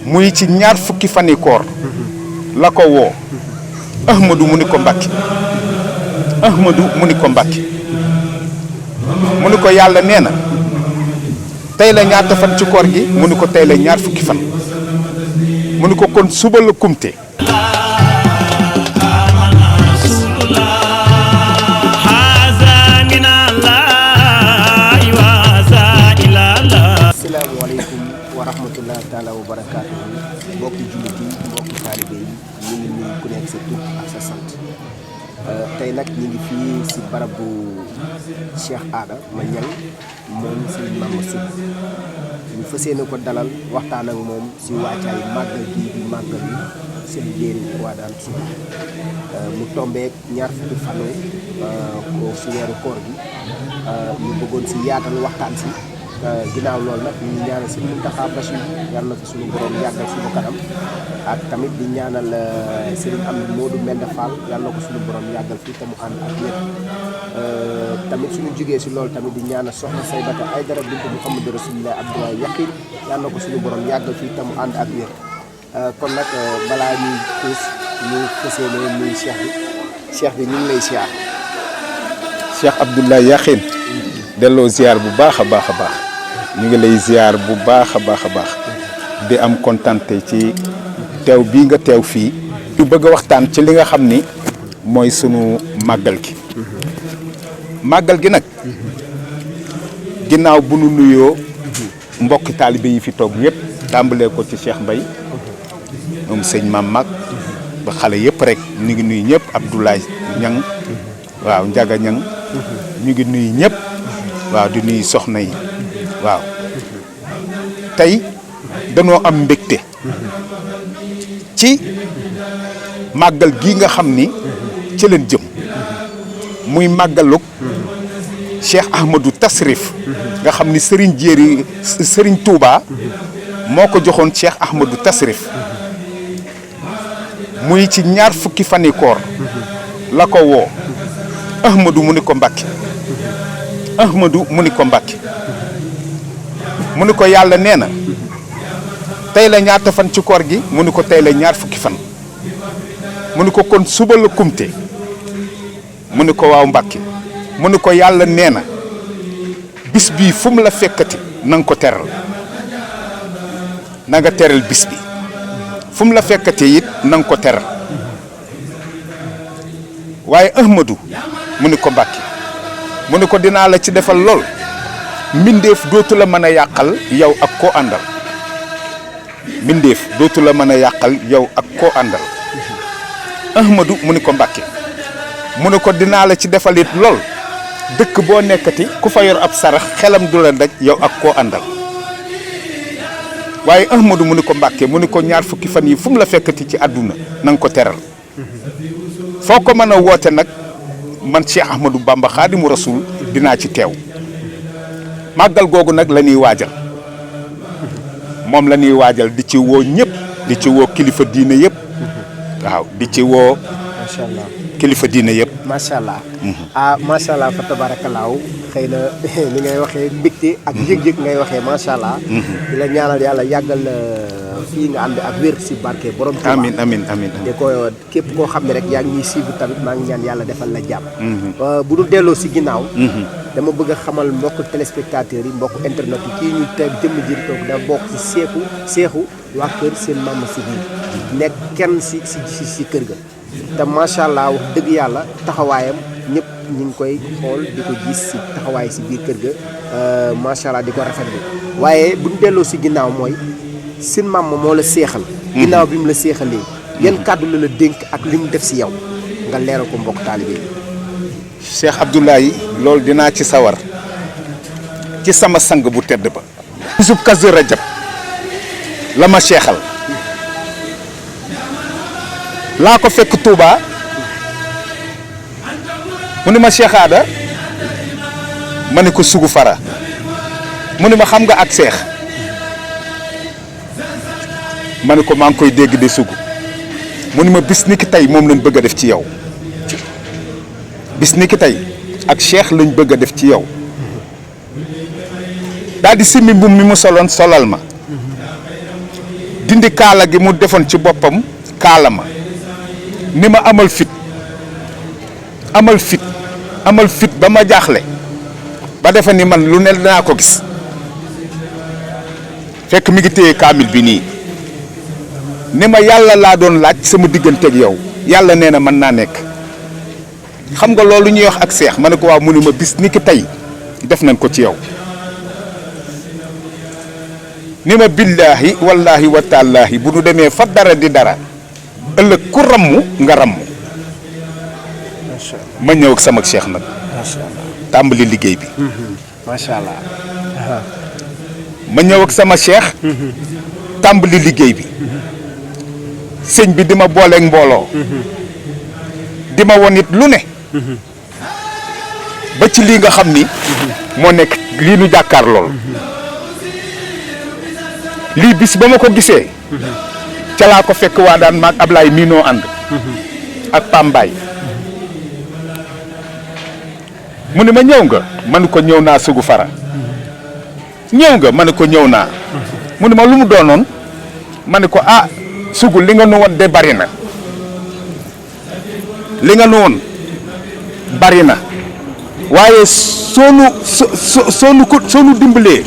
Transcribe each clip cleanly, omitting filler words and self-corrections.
muy ci ñaar fukki fani koor la ko woo Ahmadou mu ni ko Mbàkke Ahmadou mu ni ko Mbàkke mu ni ko yàlla nee na tey la ñaata fan ci koor gi mu ni ko tey la ñaar fukki fan mu ni ko kon suba la kumte asalaamaaleykum wa rahmatulah taala wa barakaatu mbokki jullit yi mbokki taalibe yi ñu ngi nuyu ku nekk sa tur ak sa sant tey nag ñu ngi fii si barabu Cheikh Adama Niang moom si Mama Soub ñu fas yéene ko dalal waxtaan ak moom si wàccaay màggal gii di màggal yi seen jéeri Wadane Soub mu tombeek ñaar fukki fanu ko si weeru koor gi ñu bëggoon si yaatal waxtaan si ginnaaw loolu nag ñu ñaanal si Mountakha Bachir yàlla na ko suñu borom yàggal suñu kanam ak tamit di ñaanal Serigne Amdi Modou Mende Fall yàlla na ko suñu borom yàggal fii te mu ànd ak wér tamit suñu jógee si loolu tamit di ñaanal soxna Saybata Aydara bintu Mouhamadou Rasulullah Abdoulaye Yaqin yàlla na ko suñu borom yàggal fii te mu ànd ak wér kon nag balaa ñuy xuus ñu fësee ne muy cheikh bi ñu ngi lay ziar. Cheikh Abdoulaye Yaqin delloo ziar bu baax a baax a baax ñu ngi lay ziar bu baax a baax a baax di am kontante ci teew bii nga teew fii ñu bëgg a waxtaan ci li nga xam ni mooy sunu màggal gi màggal gi nag ginnaaw bu nu nuyoo mbokki taalibe yi fi toog yëpp tàmbalee ko ci Cheikh Mbaye moom sëñ Mam Mag ba xale yëpp rek ñu ngi nuyu ñëpp Abdoulaye Niang waaw Ndiaga Niang ñu ngi nuyu ñëpp waaw di nuyu soxna yi waaw tey danoo am mbégte ci màggal gi nga xam ni ci leen jëm muy màggalug Cheikh Ahmadou Tasrif nga xam ni Serigne Touba moo ko joxoon Cheikh Ahmadou Tasrif muy ci ñaar fukki fani koor la ko woo Ahmadou mu ni ko Mbàkke Ahmadou mu ni ko Mbàkke mu ni ko yàlla nee na tey la ñaata fan ci koor gi mu ni ko tey la ñaar fukki fan mu ni ko kon suba la kumte mu ni ko waaw Mbàkke mu ni ko yàlla nee na bis bii fu mu la fekkati na nga ko teral na nga teral bis bi fu mu la fekkati it na nga ko teral waaye Ahmadou mu ni ko Mbàkke mu ni ko dinaa la ci defal lool mbindeef dootu la mën a yàqal yow ak koo àndal mbindeef dootu la mën a yàqal yow ak koo àndal Ahmadou mu ni ko Mbàkke mu ni ko dinaa la ci defal it lool dëkk boo nekkati ku fa yor ab sarax xelam du la daj yow ak koo àndal waaye Ahmadou mu ni ko Mbàkke mu ni ko ñaar fukki fan yi fu mu la fekkati ci àdduna na nga ko teral foo ko mën a woote nag man Cheikh Ahmadou Bamba Xaadimu Rasuul dinaa ci teew màggal googu nag la ñuy waajal moom la ñuy waajal di ci woo ñëpp di ci woo kilifa diine yëpp waaw di ci woo macha allah kilifa diine yëpp. macha allah macha allah fa tabaarakalaaw xëy na ni ngay waxee mbégte ak yëg-yëg ngay waxee macha allah. di la ñaanal yàlla yàggal fii nga ànd ak wér si barke borom Tuuba. amiin amiin amiin. te ko képp koo xam ne rek yaa ngi ñuy suivre tamit maa ngi ñaan yàlla defal la jàmm. bu dul delloo si ginnaaw. dama bëgg a xamal mbokk téléspectateurs yi mbokk internet yi kii ñu teg jëmm ji toog da bokk si seexu waa kër seen Mama Soub nekk kenn si kër ga. te macha allah wax dëgg yàlla taxawaayam ñëpp ñu ngi koy xool di ko gis si taxawaay si biir kër ga macha allah di ko rafetlu waaye bu ñu delloo si ginnaaw mooy seen maam moo la seexal. ginnaaw bi mu la seexalee. yan kàddu la dénk ak li mu def si yow nga leeral ko mbokk taalibe yi. Cheikh Abdoulaye loolu dinaa ci sawar ci sama sang bu tedd ba. bisub Kazu Rajab la ma seexal. laa ko fekk Touba mu ni ma Cheikh Ada ma ne ko sugu fara mu ni ma xam nga ak seex ma ne ko maa ngi koy dégg di sugu mu ni ma bis ni ki tey moom lañ bëgg a def ci yow bis ni ki tey ak Cheikh lañ bëgg a def ci yow daal di simmi mbubb mi mu soloon solal ma dindi kaala gi mu defoon ci boppam kaala ma ni ma amal fit ba ma jaaxle ba defa ni man lu ne dinaa ko gis fekk mi ngi téye kaamil bi nii ni ma yàlla laa doon laaj sama digganteeg yow yàlla nee na mën naa nekk xam nga loolu ñuy wax ak seex ma ne ko waaw mu ni ma bis ni ki tey def nañ ko ci yow ni ma billaahi wallaahi wa taalaahi bu nu demee fa dara di dara ëllëg ku rammu nga rammu ma ñëw ak sama seex nag tàmbali liggéey bi macha allah. ma ñëw ak sama seex tàmbali liggéey bi sëñ bi di ma booleeg mbooloo di ma won it lu ne ba ci lii nga xam ni moo nekk lii nu jàkkaar lool lii bis ba ma ko gisee ca laa ko fekk waa daan maag Ablaye mii noo ànd ak Pambaay mu ne ma ñëw nga ma ne ko ñëw naa sugu fara ñëw nga ma ne ko ñëw naa mu ne ma lu mu doonoon ma ne ko sugu li nga nu woon de bari na li nga nu woon bari na waaye soo nu dimbalee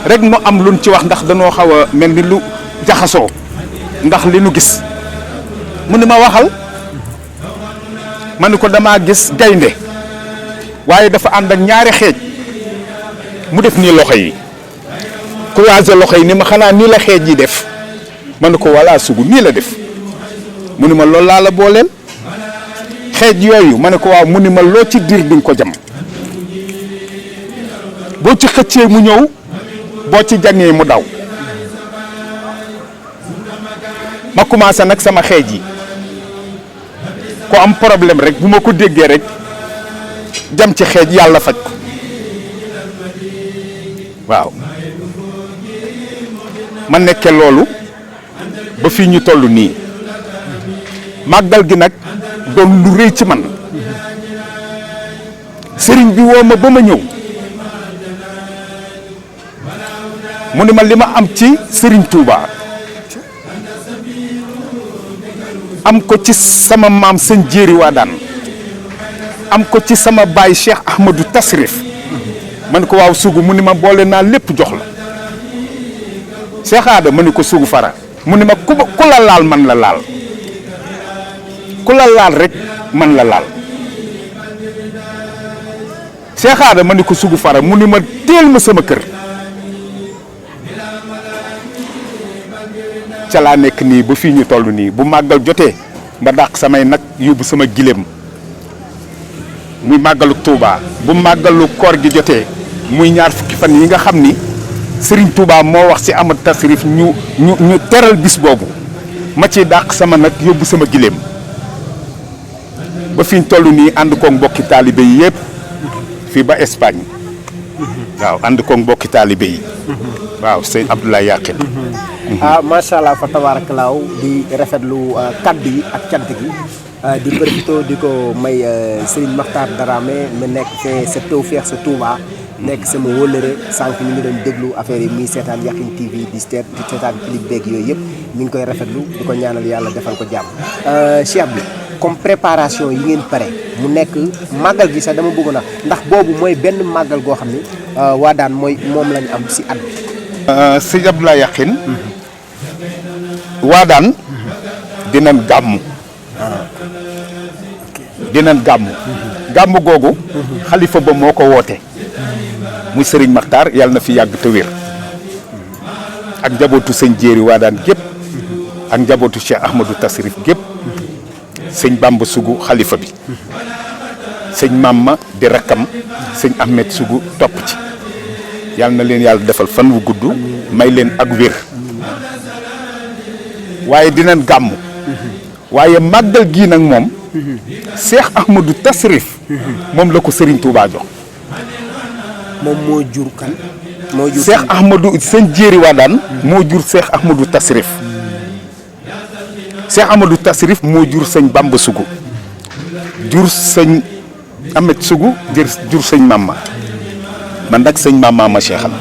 rek nu am luñ ci wax ndax danoo xaw a mel ni lu jaxasoo ndax li nu gis mu ne ma waxal ma ne ko damaa gis gaynde waaye dafa ànd ak ñaari xeej mu def nii loxo yi croiser loxo yi ni ma xanaa nii la xeej yi def ma ne ko walla sugu nii la def mu ni ma loolu laa la booleel xeej yooyu ma ne ko waaw mu ni ma loo ci diir di nga ko jam boo ci xëccee mu ñëw boo ci jàngee mu daw ma commencé nag sama xeej yi ko am problème rek bu ma ko déggee rek jam ci xeej yàlla faj ko waaw ma nekke loolu ba fii ñu toll nii màggal gi nag doon lu rëy ci man sëriñ bi woo ma ba ma ñëw mu ni ma li ma am ci sëriñ Touba am ko ci sama maam sëñ Jéeri Waadaan am ko ci sama baay Cheikh Ahmadou Tasrif man ko waaw sugu mu ni ma boole naa lépp jox la Cheikh Aada ma ni ko sugu fara mu ni ma ku la laal man la laal ku la laal rek man la laal Cheikh Aada ma ni ko sugu fara mu ni ma teel ma sama kër ca laa nekk nii ba fii ñu toll nii bu màggal jotee ma dàq samay nag yóbbu sama gileem muy màggalu Touba bu màggalu koor gi jotee muy ñaar fukki fan yi nga xam ni Serigne Touba moo wax ci Ahmad Tasrif ñu teral bis boobu ma ciy dàq sama nag yóbbu sama gileem ba fi ñu toll nii ànd koog mbokki taalibe yi yëpp fii ba Espagne waaw ànd koog mbokki taalibe yi waaw sëñ Abdoulaye Yakhine. macha allah fa tabaarakallaahu di rafetlu kaddu yi ak cant gi di profité di ko may Serigne Makhtar Darame mu nekk fee sa Tawfekh sa Touba nekk sama wóllëre sànq ñu ngi doon déglu affaire yi muy seetaan Yakhine TV di seetaan clip beeg yooyu yëpp mi ngi koy rafetlu di ko ñaanal yàlla defal ko jàmm. Cheikh bi comme préparation yi ngeen pare mu nekk màggal gi sax dama bëgg na ndax boobu mooy benn màggal goo xam ni Waadaan moom lañu am si at bi. sëñ Abdoulaye Yakhine Waadaan dinañ gàmmu gàmmu googu xalifa ba moo ko woote muy sëriñ Makhtar yàlla na fi yàgg te wér ak njabootu sëñ Jéeri Waadaan gépp ak njabootu Cheikh Ahmadou Tasrif gépp sëñ Bamba Sugu xalifa bi sëñ Mamma di rakkam sëñ Ahmed Sugu topp ci yàlla na leen yàlla defal fan wu gudd may leen ak wér waaye dinañ gàmm waaye màggal gii nag moom Cheikh Ahmadou Tasrif moom la ko Serigne Touba jox moom moo jur kan moo jur Cheikh Ahmadou sëñ Jéeri Waadaan moo jur Cheikh Ahmadou Tasrif Cheikh Ahmadou Tasrif moo jur sëñ Bamba Sugu jur sëñ Ahmed Sugu jur sëñ Mamma man nag sëñ Mamma ma seexal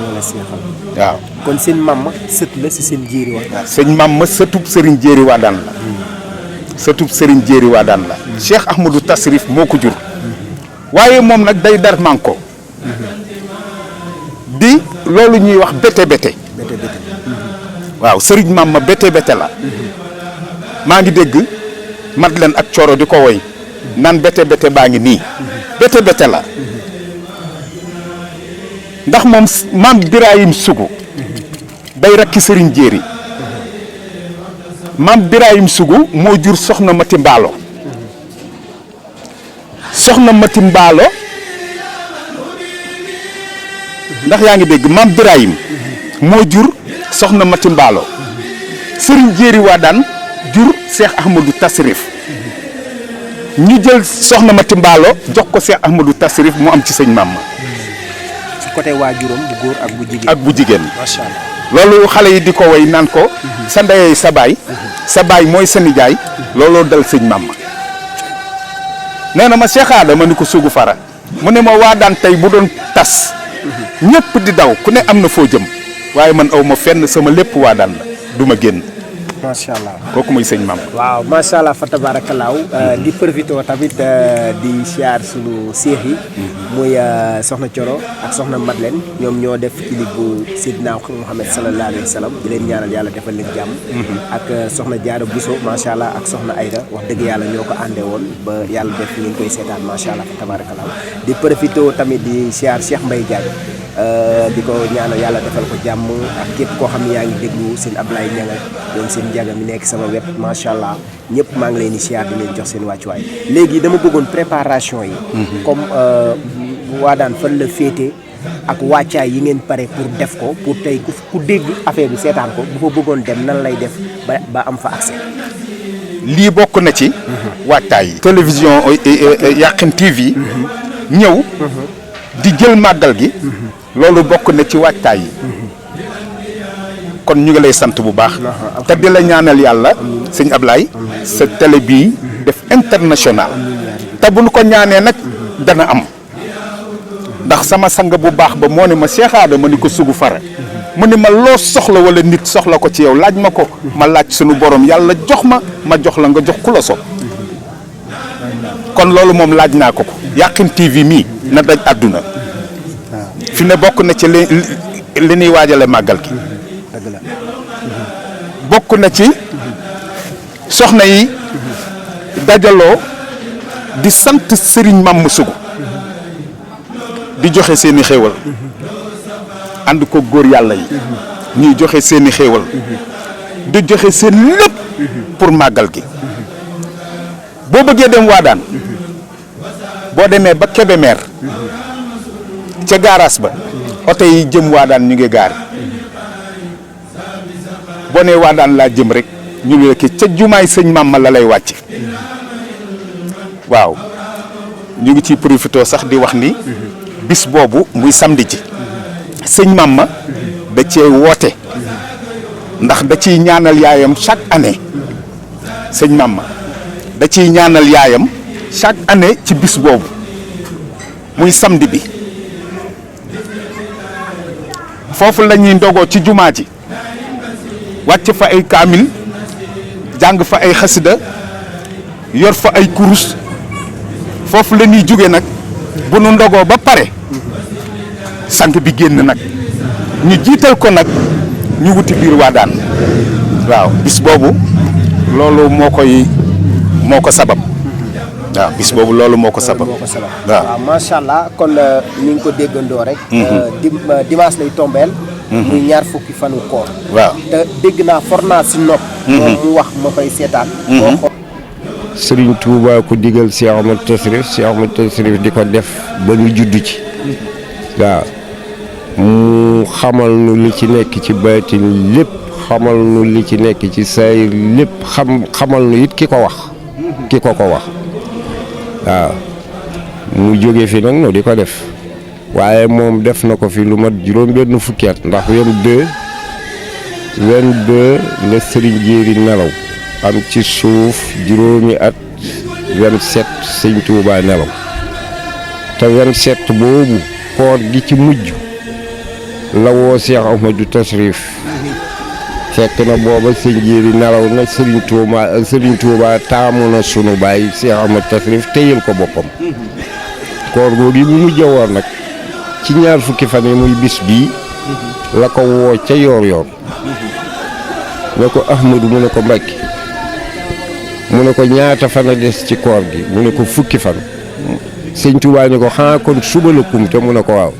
waaw kon seen maam sët la si seen jéeri Wadaan. sëñ Mamma sëtub Serigne Jéeri Wadaan la. sëtub Serigne Jéeri Wadaan la. Cheikh Ahmadou Tasrif moo ko jur. waaye moom nag day dar manko di loolu ñuy wax bete bete. waaw Serigne Mamma bete bete la. maa ngi dégg Madeleine ak Coro di ko woy naan bete bete baa ngi nii. bete bete la. ndax moom maam Birahim Sougou day rakki Serigne Jéeri maam Birahim Sougou moo jur soxna Mati Mbaalo soxna Mati Mbaalo ndax yaa ngi dégg maam Birahim moo jur soxna Mati Mbaalo Serigne Jéeri Wadaan jur Cheikh Ahmadou Tasrif ñu jël soxna Mati Mbaalo jox ko Cheikh Ahmadou Tasrif mu am ci sëñ Mamma côté waajuram bu góor ak bu jigéen. ak bu jigéen. macha allah loolu xale yi di ko woy naan ko. sa ndeyey sa baay. sa baay mooy sa nijaay. looloo dal sëñ Mamma. nee na ma Cheikh Adama ni ko Sougou Fara mu ne ma Wadaan tey bu doon tas. ñëpp di daw ku ne am na foo jëm. waaye man aw ma fenn sama lépp Wadaan la du ma génn. macha allah kooku mooy sëñ Mamma. waaw macha allah fa tabaarakalaaw di profité tamit di siyaar sunu seex yi. muy soxna Coro ak soxna Madeleine ñoom ñoo def clip bu Seydina Muhammad sallallahu alayhi wa sallam di leen ñaanal yàlla defal leen jàmm. ak soxna Diarra Bousso macha allah ak soxna Aïda wax dëgg yàlla ñoo ko àndee woon ba yàlla def ñu ngi koy seetaan macha allah fa tabaarakalaaw di profité tamit di siyaar Cheikh Mbaye Diagne. di ko ñaanal yàlla defal ko jàmm ak képp koo xam ne yaa ngi déglu seen Ablaye Ñanga doon seen njaga mi nekk sama wet macha allah ñëpp maa ngi leen di siyaar di leen jox seen wàccuwaay léegi dama bëggoon préparation yi. comme Wadaan fan la féete ak wàccaay yi ngeen pare pour def ko pour tey ku dégg affaire bi seetaan ko bu fa bëggoon dem nan lay def ba am fa accès. lii bokk na ci. waajtaay yi. télévision Yakhine TV. ñëw. di jël màggal gi. loolu bokk na ci waajtaay yi. kon ñu ngi lay sant bu baax. te di la ñaanal yàlla. sëñ Ablaye. sa télé bii def international. te bu ñu ko ñaanee nag dana am. ndax sama sang bu baax ba moo ne ma Cheikh Adama ni ko Sougou Fara. mu ne ma loo soxla wala nit soxla ko ci yow laaj ma ko. ma laaj sunu borom yàlla jox ma jox la nga jox ku la so. kon loolu moom laaj naa ko ko. Yakhine TV mii na daj àdduna. fi ne bokk na ci li ñuy waajale màggal gi. bokk na ci soxna yi dajaloo di sant Serigne Mamma Sougou di joxe seeni xéewal ànd ko góor yàlla yi ñuy joxe seeni xéewal di joxe seen lépp pour màggal gi boo bëggee dem Wadaan boo demee ba Kébémer ca gaaraas ba oto yi jëm Wadaan ñu ngi gaari boo nee Wadaan laa jëm rek ñu ngi rekk ca jumaay sëñ Mamma la lay wàcce waaw ñu ngi ciy profité sax di wax ni bis boobu muy samedi ci sëñ Mamma da cee woote ndax da ciy ñaanal yaayam chaque année sëñ Mamma da ciy ñaanal yaayam chaque année ci bis boobu muy samedi bi foofu la ñuy ndogoo ci jumaa ji wàcc fa ay kaamil jàng fa ay xasida yor fa ay kurus foofu la ñuy jóge nag bu nu ndogoo ba pare sang bi génn nag ñu jiital ko nag ñu wuti biir Wadaan waaw bis boobu loolu moo ko sabab waaw bis boobu loolu moo ko sabab waaw macha allah kon ni nga ko déggandoo rek dimanche lay tombeel muy ñaar fukki fanu koor waaw te dégg naa forna si nopp moom mu wax ma koy seetaan Serigne Touba ko digal Cheikh Ahmadou Tasrif di ko def ba ñu juddu ci waaw mu xamal nu li ci nekk ci baatin lépp xamal nu li ci nekk ci saayir lépp xamal nu it ki ko wax wax waaw mu jóge fi nag no di ko def waaye moom def na ko fi lu mat juróom-benn fukki at ndax 22 la Serigne Jéeri nelaw am ci suuf juróomi at 27 sëñ Touba nelaw te 27 boobu koor gi ci mujj la woo Cheikh Ahmadou Tasrif fekk na booba sëñ Jéeri nelaw na Serigne Touba taamu na sunu baay Cheikh Ahmadou Tasrif téyel ko boppam koor googu yi mu jëwoon nag ci ñaar fukki fan yi muy bis bii la ko woo ca yoor ne ko Ahmadou mu ne ko Mbàkke mu ne ko ñaata fan a des ci koor gi mu ne ko fukki fan sëñ Touba ne ko xanaa kon suba la kumte mu ne ko waaw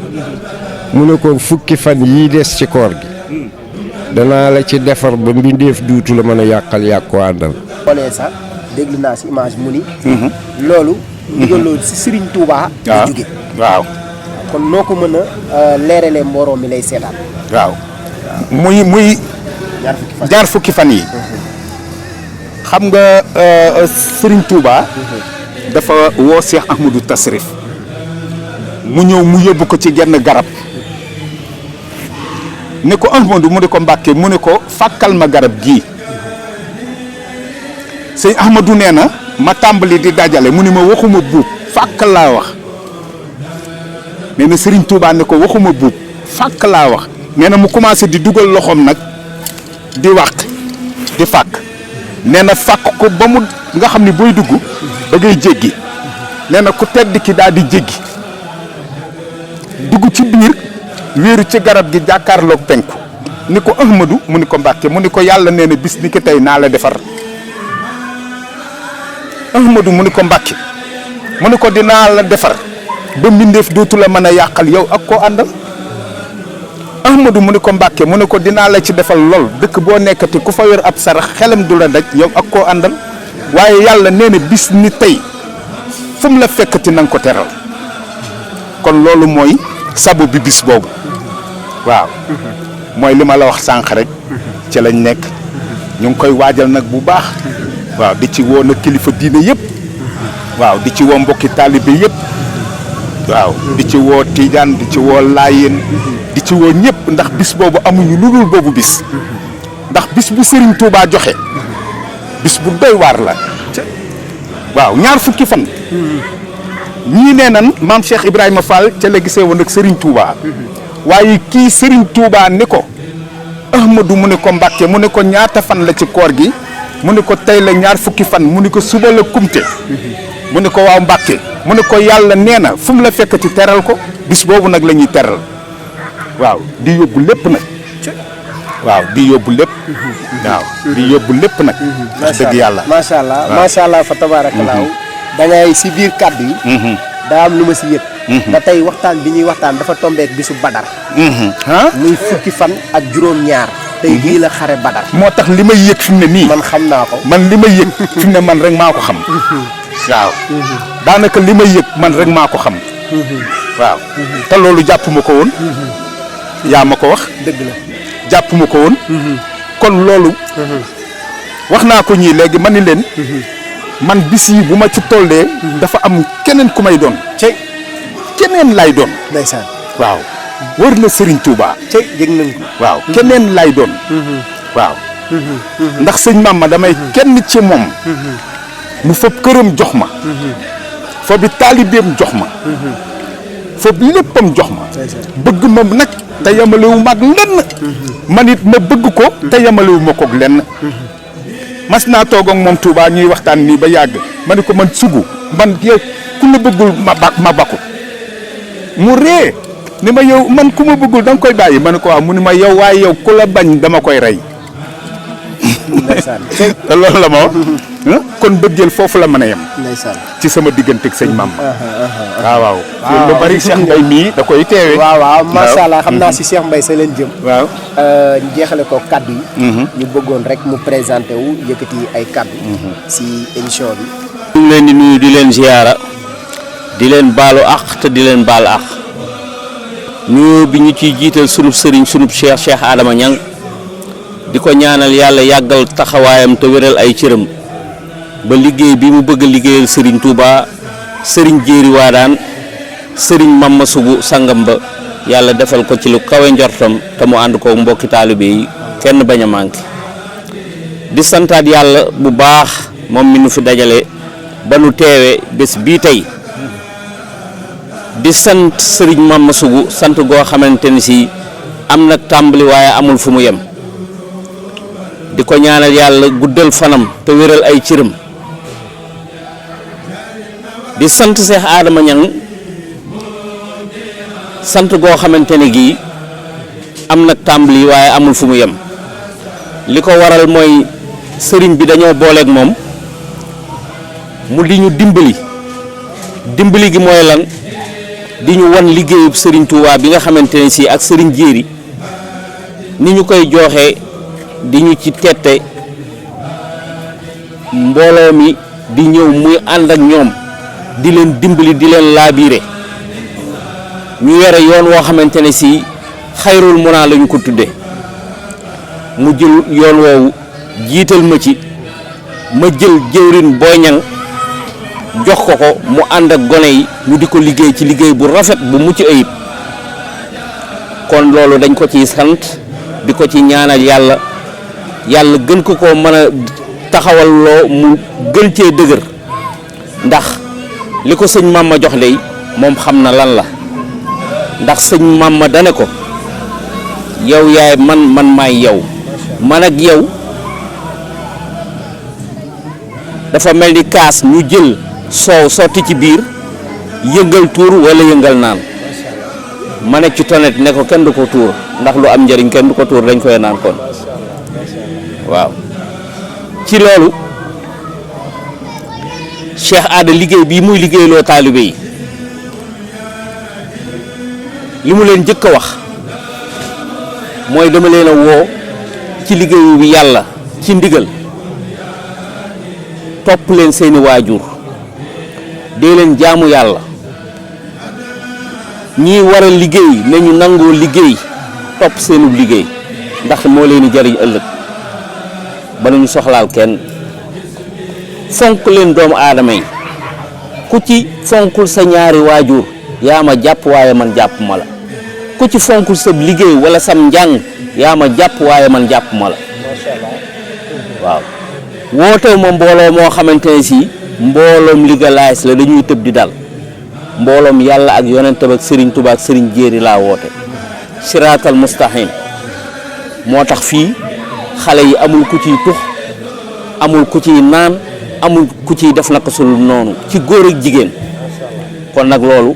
mu ne ko fukki fan yii des ci koor gi danaa la ci defar ba mbindeef duutu la mën a yàqal yàq ko àndal. xoolee sax déglu naa si image mu ni. loolu. ndigal loolu si Serigne Touba. la jóge waaw. kon noo ko mën a leeralee mbooloo mi lay seetaan. waaw muy ñaar fukki fan yi. xam nga Serigne Touba. dafa woo Cheikh Ahmadou Tasrif mu ñëw mu yóbbu ko ci genn garab. ne ko Ahmadou mu ne ko Mbàkke mu ne ko fàkkal ma garab gii sëñ Ahmadou nee na ma tàmbali di dajale mu ne ma waxuma buub fàkk laa wax nee na Serigne Touba ne ko waxuma buub fàkk laa wax nee na mu commencé di dugal loxoom nag di wàq di fàkk nee na fàkk ko ba mu nga xam ne booy dugg da ngay jéggi nee na ku tedd ki daal di jéggi dugg ci biir wéeru ci garab gi jàkkaarloog penku ni ko Ahmadou mu ni ko Mbàkke mu ni ko yàlla nee na bis ni ki tey naa la defar Ahmadou mu ni ko Mbàkke mu ni ko dinaa la defar ba mbindeef dootu la mën a yàqal yow ak koo àndal Ahmadou mu ni ko Mbàkke mu ni ko dinaa la ci defal lool dëkk boo nekkati ku fa yor ab sarax xelam du la daj yow ak koo àndal waaye yàlla nee na bis ni tey fu mu la fekkati na nga ko teral kon loolu mooy sabu bi bis boobu waaw mooy li ma la wax sànq rek ci lañ nekk ñu ngi koy waajal nag bu baax waaw di ci woo nag kilifa diine yëpp waaw di ci woo mbokki taalibe yëpp waaw di ci woo Tiijaan di ci woo Laayeen di ci woo ñëpp ndax bis boobu amuñu lu dul boobu bis ndax bis bu Serigne Touba joxe bis bu doy waar la waaw ñaar fukki fan ñii nee nan maam Cheikh Ibrahima Fall ca la gisee woon ak Serigne Touba waaye kii Serigne Touba ni ko Ahmadou mu ne ko Mbàkke mu ne ko ñaata fan la ci koor gi mu ne ko tey la ñaar fukki fan mu ne ko suba la kumte mu ne ko waaw Mbàkke mu ne ko yàlla nee na fu mu la fekkati teral ko bis boobu nag la ñuy teral waaw di yóbbu lépp nag waaw di yóbbu lépp waaw di yóbbu lépp nag wax dëgg yàlla macha allah fa tabaarakallaahu da ngay si biir kàddu yi daa am lu ma si yëg da tey waxtaan bi ñuy waxtaan dafa tombeek bisu Badar muy fukki fan ak juróom-ñaar tey bii la xare Badar moo tax li may yëg fi mu ne nii man xam naa ko man li may yëg fi mu ne man rek maa ko xam waaw daanaka li may yëg man rek maa ko xam waaw te loolu jàpp ma ko woon yaa ma ko wax dëgg la jàpp ma ko woon kon loolu wax naa ko ñii léegi ma ni leen man bis yi bu ma ci tollee dafa am keneen ku may doon cey keneen lay doon ndeysaan waaw wër na Serigne Touba cey yëg nañ ko waaw keneen lay doon waaw ndax sëñ Mama damay kenn ci moom mu fab këram jox ma fa bi taalibeem jox ma fa bi léppam jox ma bëgg ma nag te yamalewu ma ak lenn man it ma bëgg ko te yamalewu ma koog lenn mas naa toog ak moom Touba ñuy waxtaan nii ba yàgg ma ne ko man sugu man yow ku la bëggul ma bakku mu ree ni ma yow man ku ma bëggul da nga koy bàyyi ma ne ko waaw mu ni ma yow waaye yow ku la bañ dama koy rey te loolu la ma wax kon bëggeel foofu la mën a yem ci sama diggante ak sëñ Mame waaw lu bari Cheikh Mbaye mii da koy teewe waaw macha allah xam naa si Cheikh Mbaye sa leen jëm waaw ñu jeexale ko kaddu yi ñu bëggoon rek mu présenté wu yëkkati ay kaddu si émission bi ñu ngi leen di nuyu di leen ziyaara di leen baalu àq te di leen baal àq nuyoo bi ñu ciy jiital sunub sëriñ sunub Cheikh Adama Niang di ko ñaanal yàlla yàggal taxawaayam te wéral ay cëram ba liggéey bi mu bëgg a liggéeyal Serigne Touba Serigne Jéeri Waadaan Serigne Mama Sugu sangam ba yàlla defal ko ci lu kawe njortam te mu ànd ko mbokki taalibe yi kenn bañ a manqué di santaat yàlla bu baax moom mi nu fi dajale ba nu teewe bés bii tey di sant Serigne Mama Sugu sant goo xamante ni si am nag tàmbali waaye amul fu mu yem di ko ñaanal yàlla guddal fanam te wéral ay cëram di sant Cheikh Adama Niang sant goo xamante ne gii am nag tàmbali waaye amul fu mu yem li ko waral mooy sëriñ bi dañoo booleeg moom mu di ñu dimbali gi mooy lan di ñu wan liggéeyub sëriñ Touba bi nga xamante ne si ak sëriñ Jéeri ni ñu koy joxee di ñu ci tette mbooloo mi di ñëw muy ànd ak ñoom di leen dimbali di leen laabiire ñu yore yoon woo xamante ne si xayrul munaa la ñu ko tudde mu jël yoon woowu jiital ma ci ma jël jëwrin Boy Niang jox ko mu ànd ak gone yi ñu di ko liggéey ci liggéey bu rafet bu mucc ayib kon loolu dañ ko ciy sant di ko ci ñaanal yàlla gën ko mën a taxawal loo mu gën cee dëgër ndax li ko sëñ Mama jox lay moom xam na lan la ndax sëñ Mama dane ko yow yaay man maay yow man ak yow dafa mel ni kaas ñu jël soow sotti ci biir yëngal tuur wala yëngal naan ma ne ci tonet ne ko kenn du ko tuur ndax lu am njëriñ kenn du ko tuur dañ koy naan kon waaw ci loolu Cheikh Ada liggéey bii muy liggéeyloo taalibe yi li mu leen jëkk a wax mooy dama leen a woo ci liggéeyu bi yàlla ci ndigal topp leen seeni waajur dee leen jaamu yàlla ñii war a liggéey nañu nangoo liggéey topp seenu liggéey ndax moo leen di jariñ ëllëg ba nañu soxlaal kenn fonk leen doomu aadama yi ku ci fonkul sa ñaari waajur yaa ma jàpp waaye man jàpp ma la ku ci fonkul sa liggéey wala sam njàng yaa ma jàpp waaye man jàpp ma la waaw wootew ma mbooloo moo xamante ne si mbooloom ligalaayis la dañuy tëb di dal mbooloom yàlla ak yonentam ak sëriñ Tuubaa ak sëriñ Jéeri laa woote siraatal mustaqim moo tax fii xale yi amul ku ciy tux amul ku ciy naan amul ku ciy def naka sul noonu ci góor ak jigéen kon nag loolu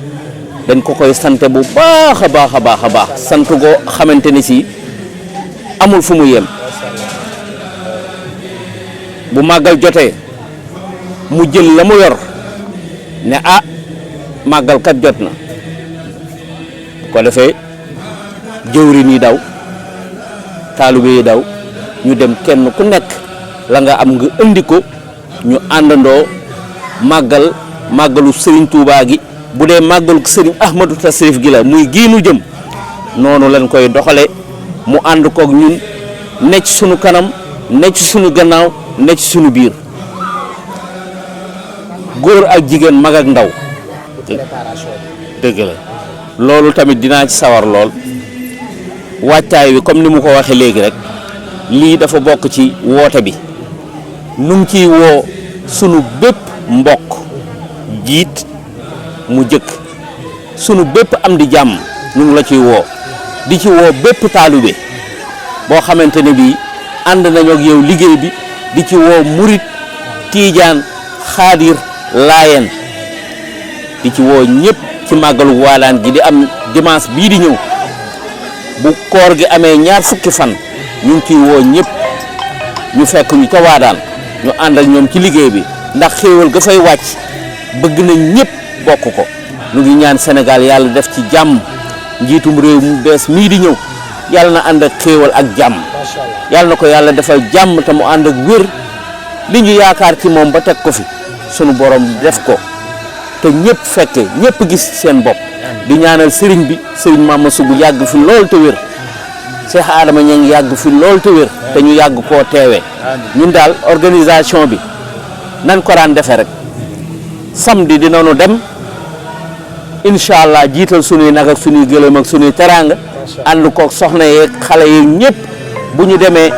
dañ ko koy sante bu baax a baax a baax a baax sant goo xamante ni si amul fu mu yem bu màggal jotee mu jël la mu yor ne ah màggal kat jot na ko defee jëwriñ yi daw taalibe yi daw ñu dem kenn ku nekk la nga am nga indi ko ñu àndandoo màggalu Serigne Touba gi bu dee màggalu Serigne Ahmadou Tasrif gi la muy giinu jëm noonu lañ koy doxale mu ànd koog ñun ne ci sunu kanam ne ci sunu gannaaw ne ci sunu biir góor ak jigéen mag ak ndaw dëgg la loolu tamit dinaa ci sawar lool wàccaay wi comme ni mu ko waxee léegi rek lii dafa bokk ci woote bi nu ngi ciy woo sunu bépp mbokk jiit mu jëkk sunu bépp am di jàmm ñu ngi la ciy woo di ci woo bépp taalibe boo xamante ne bii ànd nañu ak yow liggéey bi di ci woo murit tiijaan xaadir laayeen di ci woo ñëpp ci màggalu waalaan gi di am dimanche bii di ñëw bu koor gi amee ñaar fukki fan ñu ngi ciy woo ñëpp ñu fekk ñu ca waadaan ñu ànd ak ñoom ci liggéey bi ndax xéewal ga fay wàcc bëgg nañ ñëpp bokk ko ñu ngi ñaan Sénégal yàlla def ci jàmm njiitum réew mu bees mii di ñëw yàlla na ànd ak xéewal ak jàmm yàlla na ko yàlla defal jàmm te mu ànd ak wér li ñu yaakaar ci moom ba teg ko fi sunu borom def ko te ñëpp fekke ñëpp gis seen bopp di ñaanal sëriñ bi sëriñ Mama Sougou yàgg fi lool te wér Cheikh Adama Niang yàgg fi lool te wér te ñu yàgg koo teewee ñun daal organisation bi nan ko daan defee rek samedi dinañu dem incha allah jiital sunuy nag ak sunuy gëlëm ak sunuy teraanga ànd koog soxna yeeg xale yeeg ñëpp bu ñu demee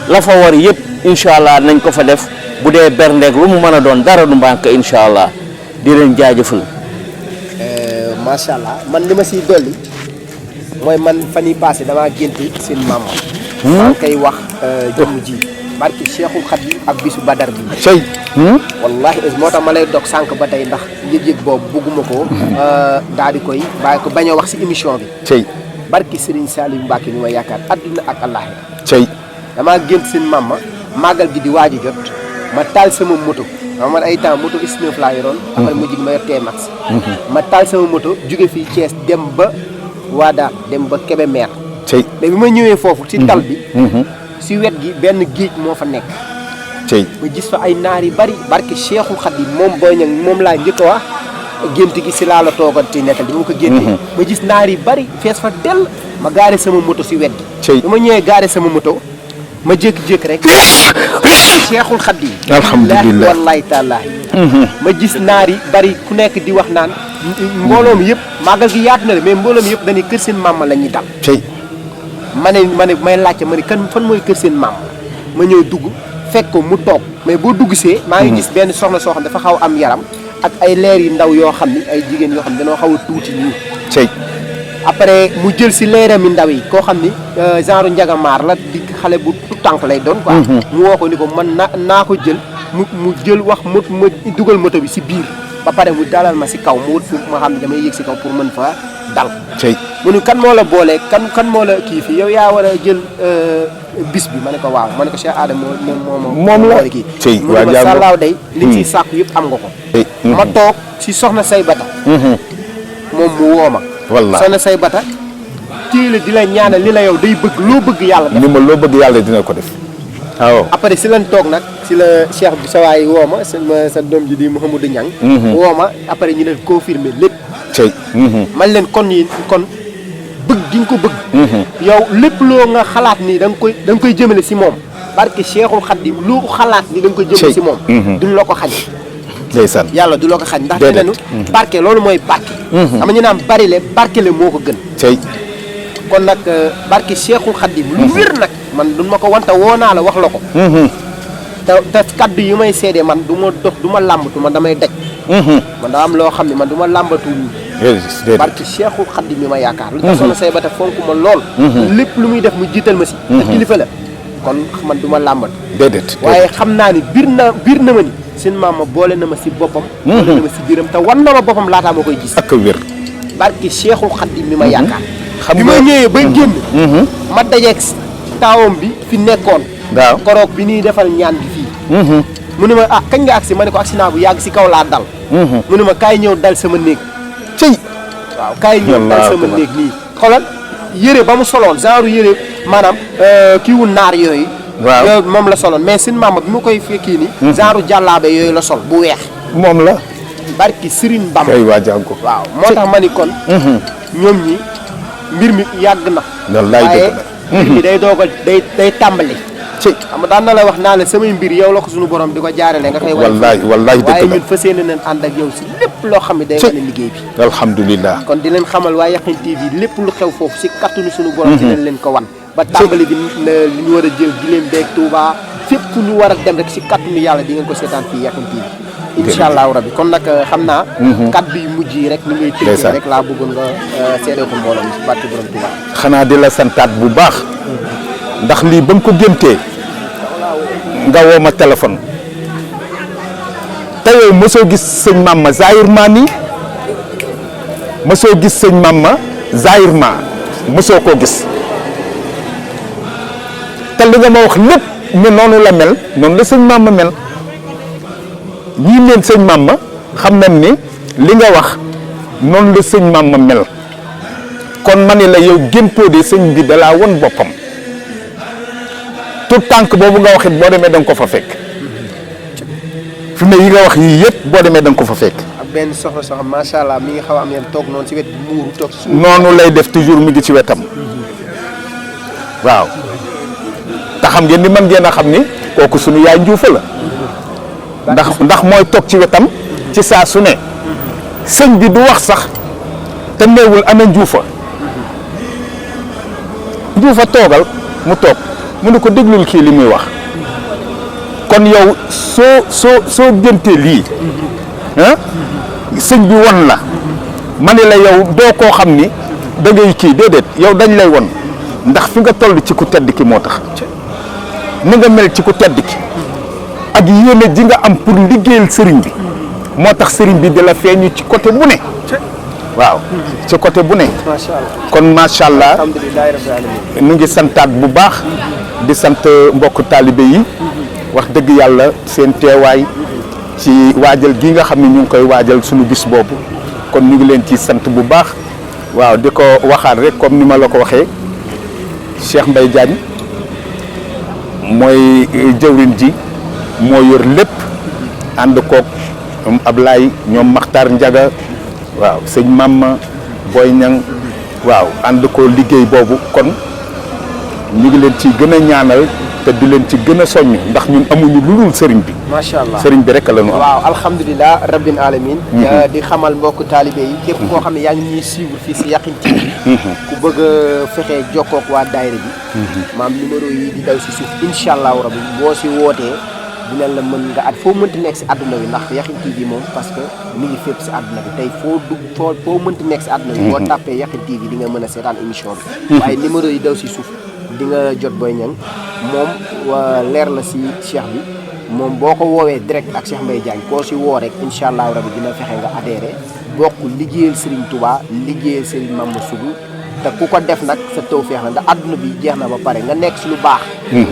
la fa war yëpp incha allah nañ ko fa def bu dee berndeeg lu mu mën a doon dara du mbànk incha allah di leen jaajëfal. macha allah man li ma siy dolli mooy man fan yii passé damaa gént seen maam. maa ngi koy wax jëmm ji. barki Cheikhul Khadim ak bisu Badar bi. sey. wallahi moo tax ma lay dog sànq ba tey ndax yëg-yëg boobu bugguma ko. daal di koy bàyyi ko bañ a wax si émission bi. sey. barki Serigne Saliou Mbacke mi ma yaakaar adduna ak àllaaxira. sey. damaa gént seen maam màggal gi di waaj a jot ma taal sama moto. man ay temps moto S9 laa yoroon. après mujj gi ma yor T-Max. ma taal sama moto jóge fii Thiès dem ba Waada dem ba Kébémer. sey. mais bi ma ñëwee foofu ci tal bi. si wet gi benn géej moo fa nekk. sey. ma gis fa ay naar yu bari barke Cheikhul Khadim moom Boy Niang moom laa njëkk a wax gént gi si laa la toogal ci nettal bi ma ko géntee. ma gis naar yu bari fees fa dell ma gaare sama moto si wet gi. sey. bi ma ñëwee gaare sama moto ma jékki-jékki rek. Cheikhul Khadim. alhamdulilah wallahi taalaahi. ma gis naar yi bari ku nekk di wax naan mbooloo mi yëpp màggal gi yaatu na de mais mbooloo mi yëpp dañuy kër seen maam la ñuy dal. sey. ma ne may laajte ma ne kan fan mooy kër seen maam ma ñëw dugg fekk ko mu toog mais boo dugg see. maa ngi gis benn soxna soo xam dafa xaw am yaram ak ay leer yu ndaw yoo xam ni ay jigéen yoo xam ne dañoo xaw a tuuti nii. sey. après mu jël si leeram yu ndaw yi koo xam ni genre njagamaar la di xale bu tànk lay doon quoi. mu woo ko ni ko man naa ko jël mu jël wax ma dugal moto bi si biir ba pare mu dalal ma si kaw mu wut fi ma xam ne damay yëg si kaw pour mën fa dal. sey. mu ne kan moo la boolee kan moo la kii fii yow yaa war a jël bis bi ma ne ko waaw ma ne ko Cheikh Adama moom la kii. sey mu ne ma sàllaaw day li ciy sàkku yëpp am nga ko. ma toog si soxna say bata. moom mu woo ma. wallaahi soxna say bata téele di la ñaanal li la yow day bëgg loo bëgg yàlla def. ni ma loo bëgg yàlla dina ko def. waaw. après si lañ toog nag si la Cheikh bi sa waay woo ma sa doom ji di Mouhamadou Niang. woo ma après ñu leen confirmer lépp. sey. man leen kon bëgg gi nga ko bëgg. yow lépp loo nga xalaat ni da nga koy jëmale si moom. barke Cheikhul Khadim lu xalaat ni da nga koy jëmale si moom. duñ la ko xañ. ndeysaan. yàlla du la ko xañ ndax nee nañu barke loolu mooy barke. xam nga ñu naan bari le barke le moo ko gën. sey. kon nag barke Cheikhul Khadim lu wér nag man duñ ma ko wante woo naa la wax la ko. te kaddu yi may seede man du ma dox du ma làmbatu man damay daj. man daa am loo xam ne man du ma làmbatu barke Cheikhul Khadim mi ma yaakaar lu tax soxna say bata fonk ma lool. lépp lu muy def mu jiital ma si. te kilifa la kon man du ma làmbatu. déedéet. waaye xam naa ni biir na ma ni seen maama boole na ma si boppam. boole na ma si biiram te wan na ma boppam laataa ma koy gis. ak wér. barke Cheikhul Khadim mi ma yaakaar. xam bi ma ñëwee ba génn. ma dajeeg taawam bi fi nekkoon. waaw koroog bi ñuy defal ñaan gi fii. mu ne ma ah kañ nga agsi ma ne ko agsi naa bu yàgg si kaw laa dal. mu ne ma kaay ñëw dal sama néeg. cëy. waaw kaay ñëw dal sama néeg nii. xoolal yére ba mu soloon genre yére maanaam kii wu naar yooyu. waaw yooyu moom la soloon mais sin maama bi ma koy fekkii nii. genre jàllaabe yooyu la sol bu weex. moom la. barki Serigne Bamba. kay waa jàng ko. waaw moo tax ma ni kon. ñoom ñi mbir mi yàgg na. wallaay dëgg la mbir mi day doogal day tàmbali. ci xam nga daan na la wax naa la samay mbir yow la ko suñu borom di ko jaarale nga koy. wallaay dëgg la waaye ñun fas yéene nañ ànd ak yow si lépp loo xam ne day wane liggéey bi. alhamdulilah. kon di leen xamal waa Yakhine TV lépp lu xew foofu si kattanu suñu borom. dinañ leen ko wan. ba tàmbali bi li ñu war a jël gileem beeg Touba fépp fu ñu war a dem rek si kattanu yàlla di ngeen ko seetaan fii Yakhine TV. incha allahu rabi kon nag xam naa. kàddu yu mujj yi rek ni ngay tëjee rek laa bëggoon nga seede ko mbooloo mi si barke borom Touba. xanaa di la santaat bu baax. ndax lii ba nga ko géntee nga woo ma téléphone te yow mosoo gis sëñ Mama Zahirma nii mosoo gis sëñ Mama Zahirma mosoo koo gis te li nga ma wax lépp ne noonu la mel noonu la sëñ Mama mel ñii leen sëñ Mama xam nañ ni li nga wax noonu la sëñ Mama mel kon ma ne la yow géntoo de sëñ bi dalaa won boppam tout tànk boobu nga waxit boo demee da nga ko fa fekk fi mu ne yi nga wax yii yëpp boo demee da nga ko fa fekk. ak benn soxna macha allah mi ngi xaw a am yéen toog noonu si wet bi muuru toog si. noonu lay def toujours mi ngi ci wetam waaw te xam ngeen ni man ngeen a xam ni kooku sunu yaay njuufa la ndax mooy toog ci wetam ci saa su ne sëñ bi du wax sax te neewul ana njuufa toogal mu toog. mu ne ko déglul kii li muy wax kon yow soo géntee lii sëñ bi won la ma ne la yow doo koo xam ni da ngay kii déedéet yow dañ lay won ndax fi nga toll ci ku tedd ki moo tax ni nga mel ci ku tedd ki ak yéene ji nga am pour liggéeyal sëriñ bi moo tax sëriñ bi di la feeñu ci côté bu ne waaw ci côté bu ne macha allah kon macha allah alhamdulilahi rabbil alamin nu ngi santaat bu baax di sant mbokk taalibe yi wax dëgg yàlla seen teewaay ci waajal gi nga xam ne ñu ngi koy waajal suñu bis boobu kon ñu ngi leen ci sant bu baax waaw di ko waxaat rek comme ni ma la ko waxee Cheikh Mbaye Diagne mooy jëwriñ ji moo yor lépp ànd koog Ablaye ñoom Makhtar Ndiaga waaw sëñ Mamma Boy Ñang waaw ànd ko liggéey boobu kon ñu ngi leen ci gën a ñaanal te di leen ci gën a soññ ndax ñun amuñu lu dul sëriñ bi macha allah sëriñ bi rek la ñu am waaw alhamdulilah rabbil alamin di xamal mbokk taalibe yi képp koo xam ne yaa ngi ñuy suivre fii si Yakhine TV ku bëgg a fexee jokkook waa daayira bi maam numéro yi di daw si suuf incha allahu rabbi boo si wootee dinañ la mën nga at foo mënti nekk si àdduna bi ndax Yakhine TV moom parce que mi ngi fépp si àdduna bi tey foo dugg foo mënti nekk si àdduna bi boo tàppee Yakhine TV di nga mën a seetaan émission bi waaye numéro yi daw si suuf di nga jot Boy Niang moom leer la si cheikh bi moom boo ko woowee direct ak Cheikh Mbaye Diagne koo si woo rek incha allahu rabi dina fexe nga adhéré bokk liggéeyal Serigne Touba liggéeyal Serigne Mamba Sougou te ku ko def nag sa tawfeex la ndax adduna bi jeex na ba pare nga nekk si lu baax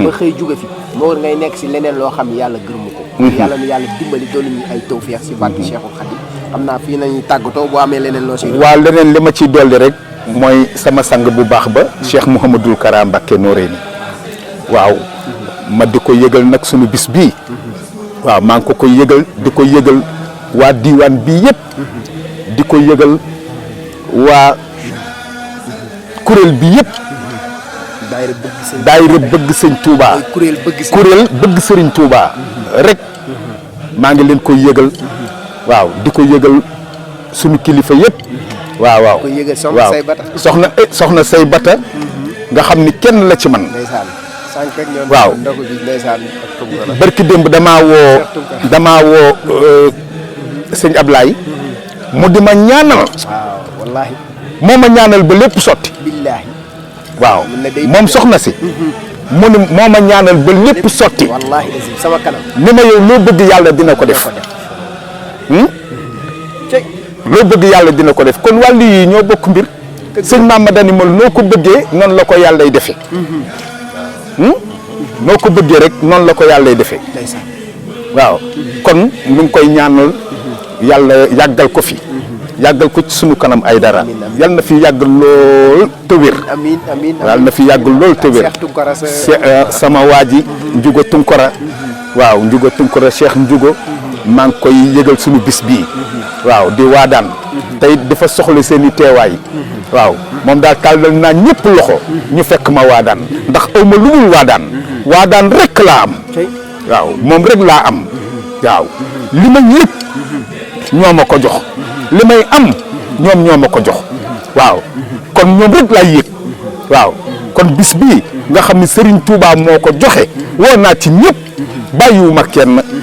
ba xëy jóge fi moo ngay nekk si leneen loo xam ne yàlla gërëmu ko yàlla nu yàlla dimbali doolu ñu ay tawfeex si barke Cheikhul Khadim xam naa fii nañu tàggatoo boo amee leneen loo si waaw leneen li ma ciy dolli rek mooy sama sang bu baax ba Cheikh Mouhamadul Kara Mbacké Noreyni waaw ma di ko yëgal nag sunu bis bii waaw maa ngi ko koy yëgal di ko yëgal waa diiwaan bii yëpp di ko yëgal waa kuréel bi yëpp daayira bëgg sëñ Touba kuréel bëgg sëriñ Touba rek maa ngi leen koy yëgal waaw di ko yëgal sunu kilifa yëpp waaw waaw waaw soxna say bata nga xam ni kenn la ci man waaw barki démb damaa woo sëñ Ablaye mu di ma ñaanal wallaahi moo ma ñaanal ba lépp sotti billaahi waaw moom soxna si mu ne moo ma ñaanal ba lépp sotti wallaahi sama kanam ni ma yow loo bëgg yàlla dina ko def loo bëgg yàlla dina ko def kon wàllu yi ñoo bokk mbir sëñ Mama dani mal noo ko bëggee noonu la ko yàllay defee noo ko bëggee rek noonu la ko yàllay defee waaw kon ñu ngi koy ñaanal yàlla yàggal ko fi yàggal ko ci sunu kanam ay dara yal na fi yàgg lool te wér amiin amiin yal na fi yàgg lool te wér sama waa ji Njugo Tunkara waaw Njugo Tunkara Cheikh Njugo maa ngi koy yëgal sunu bis bii waaw di waadaan tey dafa soxla seen i teewaay waaw moom daal tàllal naa ñëpp loxo ñu fekk ma waadaan ndax aw ma lu dul waadaan rek laa am waaw moom rek laa am waaw li ma yëg ñoo ma ko jox li may am ñoom ñoo ma ko jox waaw kon ñoom rek laay yëg waaw kon bis bii nga xam ne Serigne Touba moo ko joxe woo naa ci ñëpp bàyyiwuma kenn